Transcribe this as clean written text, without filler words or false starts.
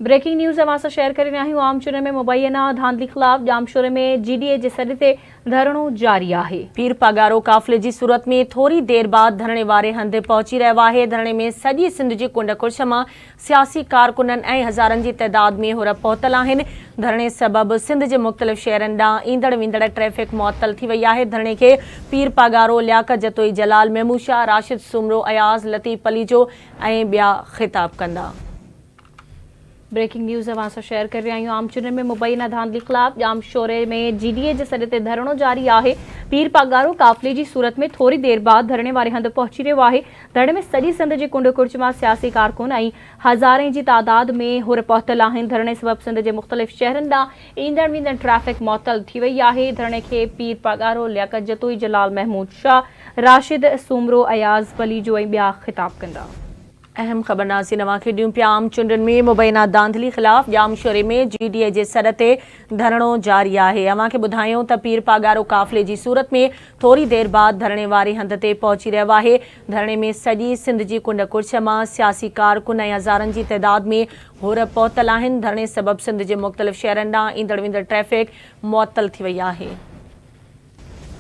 Breaking news اوهان سان share ڪري رهيا آهيون عام چونڊن ۾ مبينا ڌانڌلي خلاف ڄامشوري ۾ جي ڊي اي جي سڏ تي ڌرڻو جاري آهي. پير پاڳارو قافلي جي صورت ۾ ٿوري دير بعد ڌرڻي واري هنڌ پهچي رهيو آهي، ڌرڻي ۾ سڄي سنڌ جي ڪنڊ ڪڙڇ مان سياسي ڪارڪنن ۽ هزارن جي تعداد ۾ حر پهتل آهن، ڌرڻي سبب سنڌ جي مختلف شهرن ڏانهن ايندڙ ويندڙ ٽريفڪ معطل ٿي وئي آهي، ڌرڻي کي پير پاڳارو، لياقت جتوئي، جلال محمود شاهه، راشد سومرو، اياز لطيف پليجو ۽ ٻيا خطاب ڪندا. بريڪنگ نيوز اوهان سان شيئر ڪري رهيا آهيون عام چونڊن ۾ مبينا ڌانڌلي خلاف ڄامشوري ۾ جي ڊي اي جي سڏ تي ڌرڻو جاري آهي پير پاڳارو قافلي جي صورت ۾ ٿوري دير بعد ڌرڻي واري هنڌ پهچي رهيو آهي ڌرڻي ۾ سڄي سنڌ جي ڪنڊ ڪڙڇ مان سياسي ڪارڪن ۽ هزارين جي تعداد ۾ حر پهتل آهن ڌرڻي سبب سنڌ جي مختلف شهرن ڏانهن ايندڙ ويندڙ ٽريفڪ معطل ٿي وئي آهي ڌرڻي کي پير پاڳارو لياقت جتوئي جلال محمود شاهه راشد سومرو اياز پليجو ۽ ٻيا خطاب ڪندا. اهم خبر ناظرين اوهان کي ڏيون پيا عام چونڊن ۾ مبينا ڌانڌلي خلاف ڄامشوري ۾ جي ڊي اي جي سڏ تي ڌرڻو جاري آهي اوهان کي ٻڌايون ته پير پاڳارو قافلي جي صورت ۾ ٿوري دير بعد ڌرڻي واري هنڌ تي پهچي رهيو آهي ڌرڻي ۾ سڄي سنڌ جي ڪنڊ ڪڙڇ مان سياسي ڪارڪن ۽ هزارن جي تعداد ۾ حر پهتل آهن ڌرڻي سبب سنڌ جي مختلف شهرن ڏانهن ايندڙ ويندڙ ٽريفڪ معطل ٿي وئي آهي.